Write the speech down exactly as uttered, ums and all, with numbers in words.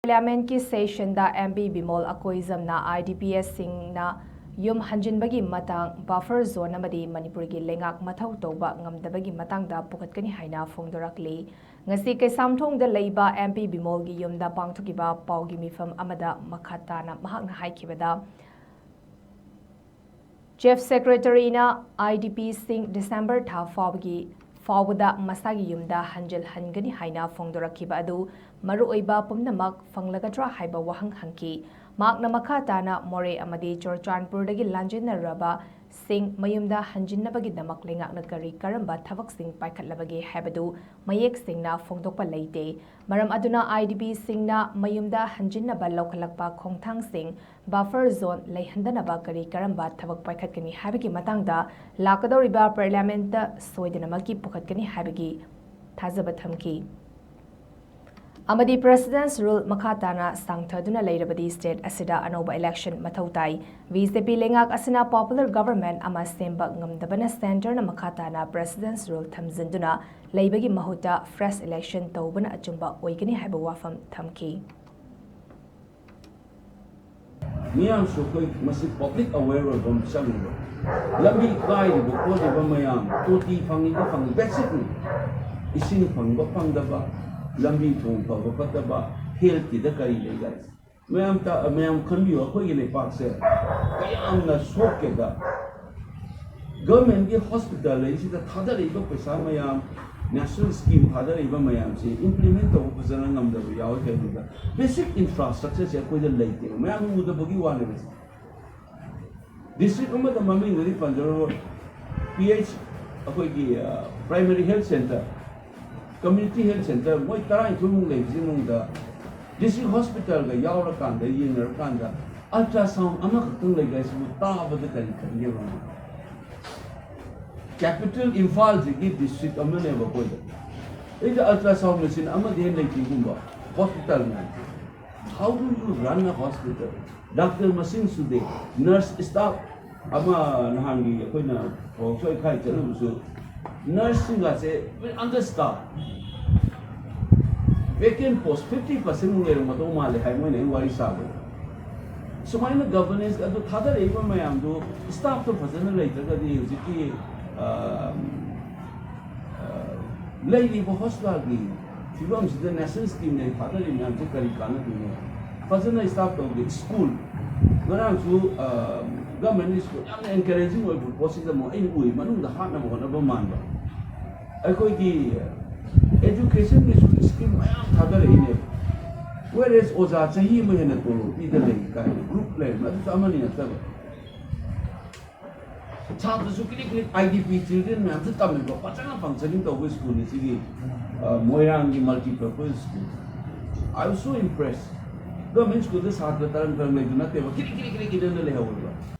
Parliamentꯀꯤ sessionꯗ MP Bimol ꯑꯀꯣꯏꯖꯝꯅ IDPꯁꯁꯤꯡꯅ ꯌꯨꯝ ꯍꯟꯖꯤꯟꯕꯒꯤ ꯃꯇꯥꯡ, buffer zone ꯑꯃꯗꯤ ꯃꯅꯤꯄꯨꯔꯒꯤ ꯂꯩꯉꯥꯛ ꯃꯊꯧ ꯇꯧꯕ ꯉꯝꯗꯕꯒꯤ ꯃꯇꯥꯡꯗ ꯄꯨꯈꯠꯀꯅꯤ ꯍꯥꯏꯅ ꯐꯣꯡꯗꯣꯔꯛꯂꯤ꯫ ꯉꯁꯤ ꯀꯩꯁꯥꯝꯊꯣꯡꯗ ꯂꯩꯕ MP ꯕꯤꯃꯣꯜꯒꯤ ꯌꯨꯝꯗ ꯄꯥꯡꯊꯣꯛꯈꯤꯕ ꯄꯥꯎꯒꯤ ꯃꯤꯐꯝ ꯑꯃꯗ ꯃꯈꯥ ꯇꯥꯅ ꯃꯍꯥꯛꯅ ꯍꯥꯏꯈꯤꯕꯗ, Chief Secretaryꯅ IDPꯁꯤꯡ December ꯊꯥ ꯐꯥꯎꯕꯒꯤ, ꯐꯥꯎꯕꯗ ꯃꯁꯥꯒꯤ ꯌꯨꯝꯗ ꯍꯟꯖꯤꯜꯍꯟꯒꯅꯤ ꯍꯥꯏꯅ ꯐꯣꯡꯗꯣꯔꯛꯈꯤꯕ ꯑꯗꯨ ꯃꯔꯨꯑꯣꯏꯕ ꯄꯨꯝꯅꯃꯛ ꯐꯪꯂꯒꯗ꯭ꯔꯥ ꯍꯥꯏꯕ ꯋꯥꯍꯪ ꯍꯪꯈꯤ꯫ ꯃꯍꯥꯛꯅ ꯃꯈꯥ ꯇꯥꯅ ꯃꯣꯔꯦ ꯑꯃꯗꯤ ꯆꯨꯔꯆꯥꯟꯄꯨꯔꯗꯒꯤ ꯂꯥꯟꯖꯦꯟꯅꯔꯕꯁꯤꯡ ꯃꯌꯨꯝꯗ ꯍꯟꯖꯤꯟꯅꯕꯒꯤꯗꯃꯛ ꯂꯩꯉꯥꯛꯅ ꯀꯔꯤ ꯀꯔꯝꯕ ꯊꯕꯛꯁꯤꯡ ꯄꯥꯏꯈꯠꯂꯕꯒꯦ ꯍꯥꯏꯕꯗꯨ ꯃꯌꯦꯛ ꯁꯦꯡꯅ ꯐꯣꯡꯗꯣꯛꯄ ꯂꯩꯇꯦ꯫ ꯃꯔꯝ ꯑꯗꯨꯅ IDPꯁꯤꯡꯅ ꯃꯌꯨꯝꯗ ꯍꯟꯖꯤꯟꯅꯕ ꯂꯧꯈꯠꯂꯛꯄ ꯈꯣꯡꯊꯥꯡꯁꯤꯡ, buffer zone ꯂꯩꯍꯟꯗꯅꯕ ꯀꯔꯤ ꯀꯔꯝꯕ ꯊꯕꯛ ꯄꯥꯏꯈꯠꯀꯅꯤ ꯍꯥꯏꯕꯒꯤ ꯃꯇꯥꯡꯗ ꯂꯥꯛꯀꯗꯧꯔꯤꯕ Parliamentꯇ ꯁꯣꯏꯗꯅꯃꯛꯀꯤ ꯄꯨꯈꯠꯀꯅꯤ ꯍꯥꯏꯕꯒꯤ ꯊꯥꯖꯕ ꯊꯝꯈꯤ꯫ ꯑꯃꯗꯤ President's Rule ꯃꯈꯥ ꯇꯥꯅ ꯁꯥꯡꯊꯗꯨꯅ ꯂꯩꯔꯕꯗꯤ state ꯑꯁꯤꯗ ꯑꯅꯧꯕ election ꯃꯊꯧ ꯇꯥꯏ꯫ BJP ꯂꯩꯉꯥꯛ ꯑꯁꯤꯅ popular government ꯑꯃ ꯁꯦꯝꯕ ꯉꯝꯗꯕꯅ centreꯅ ꯃꯈꯥ ꯇꯥꯅ President's Rule ꯊꯝꯖꯤꯟꯗꯨꯅ ꯂꯩꯕꯒꯤ ꯃꯍꯨꯠꯇ fresh election ꯇꯧꯕꯅ ꯑꯆꯨꯝꯕ ꯑꯣꯏꯒꯅꯤ ꯍꯥꯏꯕ ꯋꯥꯐꯝ ꯊꯝꯈꯤ꯫ ꯃꯤꯌꯥꯝꯁꯨ ꯑꯩꯈꯣꯏ ꯃꯁꯤ public aware ꯑꯣꯏꯕ ꯑꯃ ꯆꯪꯉꯦꯕ꯫ ꯂꯝꯕꯤ ꯀꯥꯏꯔꯤꯕ ꯈꯣꯠꯂꯤꯕ ꯃꯌꯥꯝ, ꯇꯣꯇꯤ ꯐꯪꯉꯤꯕ ꯐꯪꯉꯤ, basic ꯅꯤ꯫ ꯏꯁꯤꯡ ꯐꯪꯕ ꯐꯪꯗꯕ, ꯂꯝꯕꯤ ꯊꯣꯡ ꯐꯕ ꯐꯠꯇꯕ, health ꯀꯤꯗ ꯀꯔꯤ ꯂꯩ ꯀꯥꯏꯁꯦ꯫ ꯃꯌꯥꯝ ꯇ-, ꯃꯌꯥꯝ ꯈꯟꯕꯤꯌꯨ, ꯑꯩꯈꯣꯏꯒꯤ ꯂꯩꯄꯥꯛꯁꯦ ꯀꯌꯥꯝꯅ ꯁꯣꯛꯀꯦꯗ꯫ Government ꯀꯤ hospital ꯂꯩꯁꯤꯗ ꯊꯥꯗꯔꯛꯏꯕ ꯄꯩꯁꯥ ꯃꯌꯥꯝ, national scheme ꯊꯥꯗꯔꯛꯏꯕ ꯃꯌꯥꯝꯁꯤ implement ꯇꯧꯕ ꯐꯖꯅ ꯉꯝꯗꯕ ꯌꯥꯎꯋꯤ꯫ ꯀꯩꯒꯤꯅꯣꯗ basic infrastructure ꯁꯦ ꯑꯩꯈꯣꯏꯗ ꯂꯩꯇꯦꯕ, ꯃꯌꯥꯝ ꯎꯗꯕꯒꯤ ꯋꯥꯅꯦꯕ꯫ District ꯑꯃꯗ ꯃꯃꯤꯡꯗꯗꯤ ꯄꯟꯖꯔꯔꯣꯏ, PH, ꯑꯩꯈꯣꯏꯒꯤ, ꯑ, primary health centre, community health centre ꯃꯣꯏ ꯇꯔꯥꯅꯤꯊꯣꯏꯃꯨꯛ ꯂꯩꯕꯁꯤ ꯃꯅꯨꯡꯗ district hospital ꯒ ꯌꯥꯎꯔꯀꯥꯟꯗ, ꯌꯦꯡꯅꯔꯀꯥꯟꯗ ultrasound ꯑꯃꯈꯛꯇꯪ ꯂꯩ ꯍꯥꯏꯁꯤꯕꯨ ꯇꯥꯕꯗ ꯀꯔꯤ ꯈꯟꯒꯦꯕ? Capital ꯏꯝꯐꯥꯜꯁꯤꯒꯤ district ꯑꯃꯅꯦꯕ ꯑꯩꯈꯣꯏꯗ, ꯑꯩꯗ ultrasound machine ꯑꯃꯗꯤ ꯍꯦꯟꯅ ꯂꯩꯇꯦꯒꯨꯝꯕ, hospital ꯅ꯫ How do you run a hospital? Doctor ꯃꯁꯤꯡ ꯁꯨꯗꯦ, nurse staff ꯑꯃ ꯅꯍꯥꯟꯒꯤ ꯑꯩꯈꯣꯏꯅ ꯊꯧꯔꯝ ꯁ꯭ꯋꯥꯏ ꯈꯥꯏ ꯆꯠꯂꯨꯕꯁꯨ nurse ꯁꯤꯡꯒꯁꯦ understaff꯫ Vacant post fifty percent ꯃꯨꯛ ꯂꯩꯔꯝꯒꯗꯧ ꯃꯥꯜꯂꯦ ꯍꯥꯏ ꯃꯣꯏꯅ ꯑꯩ ꯋꯥꯔꯤ ꯁꯥꯕꯗ꯫ ꯁꯨꯃꯥꯏꯅ governance ꯑꯗꯨ ꯊꯥꯗꯔꯛꯏꯕ ꯃꯌꯥꯝꯗꯨ staff ꯇꯣ ꯐꯖꯅ ꯂꯩꯇ꯭ꯔꯒꯗꯤ ꯍꯧꯖꯤꯛꯀꯤ, ꯑ, ꯑ, ꯂꯩꯔꯤꯕ hospital ꯒꯤ ꯐꯤꯕꯝꯁꯤꯗ national scheme ꯗꯒꯤ ꯊꯥꯗꯔꯤ ꯃꯌꯥꯝꯁꯦ ꯀꯔꯤ ꯀꯥꯟꯅꯗꯣꯏꯅꯣ? ꯐꯖꯅ staff ꯇꯧꯗꯦ꯫ School ꯉꯔꯥꯡꯁꯨ, ꯑ, government school ꯌꯥꯝꯅ encouraging ꯑꯣꯏꯕ ꯄꯣꯠꯁꯤꯗ ꯑꯃꯨꯛ ꯑꯩꯅ ꯎꯏ, ꯃꯅꯨꯡꯗ ꯍꯥꯠꯅꯕ ꯍꯣꯠꯅꯕ ꯃꯥꯟꯕ꯫ ꯑꯩꯈꯣꯏꯒꯤ education ꯒꯤꯁꯨ scheme ꯃꯌꯥꯝ ꯊꯥꯗꯔꯛꯏꯅꯦ꯫ Whereas ꯑꯣꯖꯥ ꯆꯍꯤ ꯑꯃ ꯍꯦꯟꯅ ꯇꯣꯂꯣꯞ ꯄꯤꯗ ꯂꯩ ꯀꯥꯏꯅ group ꯂꯩꯔꯝꯃꯦ, ꯑꯗꯨꯁꯨ ꯑꯃꯅꯤ ꯅꯠꯇꯕ꯫ ꯁꯥꯇ꯭ꯔꯁꯨ ꯀ꯭ꯔꯤꯛ ꯀ꯭ꯔꯤꯛ, I D P children ꯃꯌꯥꯝꯁꯨ ꯇꯝꯃꯤꯕ, ꯐꯖꯅ functioning ꯇꯧꯕ school ꯅꯤ ꯁꯤꯒꯤ, ꯑ, ꯃꯣꯏꯔꯥꯡꯒꯤ multipurpose school꯫ I was so impressed꯫ Government school ꯗ ꯁꯥꯇ꯭ꯔ ꯇꯔꯪ ꯇꯔꯪ ꯂꯩꯕ ꯅꯠꯇꯦꯕ, ꯀ꯭ꯔꯤꯛ ꯀ꯭ꯔꯤꯛ ꯀ꯭ꯔꯤꯛ ꯏꯟꯅ ꯂꯩꯍꯧꯋꯦꯕ꯫